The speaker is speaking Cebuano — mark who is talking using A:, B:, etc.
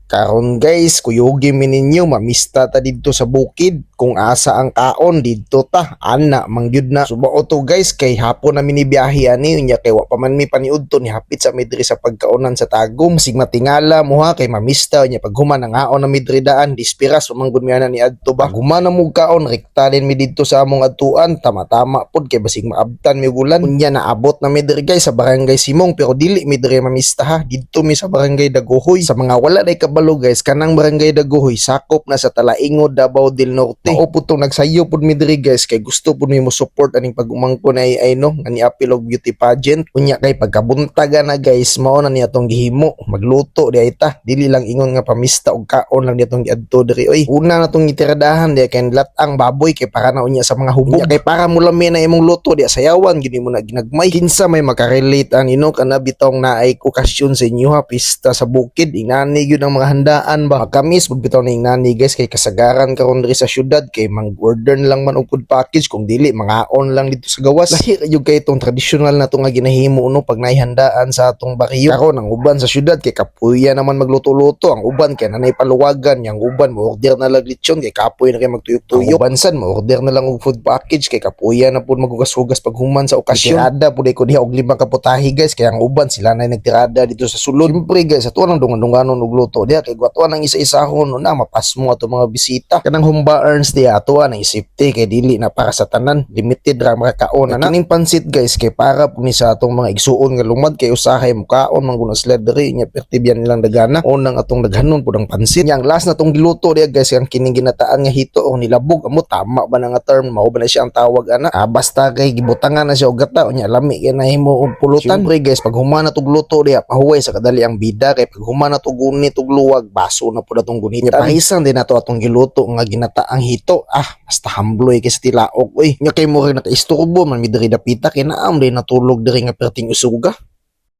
A: Karon guys, kuyugi mi ninyo, mamista ta didto sa bukid. Kung asa ang kaon didto ta, ana man gyud na. Subao to guys, kay hapon na mi nibiyahe ani, unya kay wa pa man mi paniudto ni hapit sa mi diri sa pagkaonan sa Tagum. Sig matingala mo ha kay mamista, unya pag human nangaon na mi diri daan, dispiras man gud mi ana ni adto ba. Pag human na mo kaon, rekta din mi didto sa among adtuan, tama-tama pod kay basig maabtan mi og ulan. Unya naabot na mi diri guys sa Barangay Simong, pero dili mi diri mamista ha. Didto mi sa Barangay Dagohoy. Sa mga wala day kabalo guys, kanang Barangay Dagohoy sakop na sa Talaingod, Davao del Norte. Mao pud tong nagsayo pud mi diri guys kay gusto pud mi mo support aning pag-umangkon ay ay no nga niapil og beauty pageant. Unya kay pagkabuntaga na guys, mao na niya atong gihimo, magluto di ay ta. Dili lang ingon nga pamista og kaon lang di atong giadto diri oy. Una na tong gitiradahan di kay lat-ang baboy kay para na unya sa mga hubog. Unya kay para mo lami na imong luto di sayawan gyud mo na ginagmay. Kinsa may makarelate ani no, kana bitong naay okasyon sa inyo ha, pista sa bukid, ingani gyud ang mga handaan ba. Makamis pud bitaw na ingani guys kay kasagaran karon diri sa syudad kay mang-order na lang man og food package, kung dili mangaon lang dito sa gawas. Lahi ra gyud kay itong tradisyonal na to nga ginahimo no pag naay handaan sa atong baryo. Karon ang uban sa syudad kay kapuya naman magluto-luto, ang uban kay nanay paluwagan, yang uban mo order na lang lechon kay kapoy na kay magtuyok-tuyok. Ang uban sad mo order na lang og food package kay kapuya na pud maghugas-hugas pag human sa okasyon. Tirada pud ko diha og lima ka putahe guys kay ang uban sila na nagtirada dito sa sulod. Siyempre guys, ato nang dungan-dunganon og luto diha kay ato nang isa-isahon no na mapasmo ato mga bisita. Kanang humba urns diha ato nang isipte kay dili na para sa tanan, limited ra makakaon na. Kining pansit guys kay para pud ni sa atong mga igsuon nga lumad kay usahay mukaon man guna sila diri nya perti biyan nilang dagana. Unang atong daghanon pud ang pansit. Yang last na tong giluto diha guys ang kining ginataan nga hito o nilabog amo, tama ba na nga term, mao ba na siya ang tawag ana? Ah, basta kay gibutangan na siya og gata, unya lami kay nahimo og pulutan. Siyempre guys, pag human na tog luto diha, pahuway sa kadali ang bida kay pag human na tog gunit og luwag, baso na pud atong gunitan. Pahisan din nato atong giluto nga ginataang hito. Ah, basta hambloy kay sa tilaok oy. Nya kay mo rin nakaistorbo man mi diri dapita kay naam day natulog diri nga perting usuga.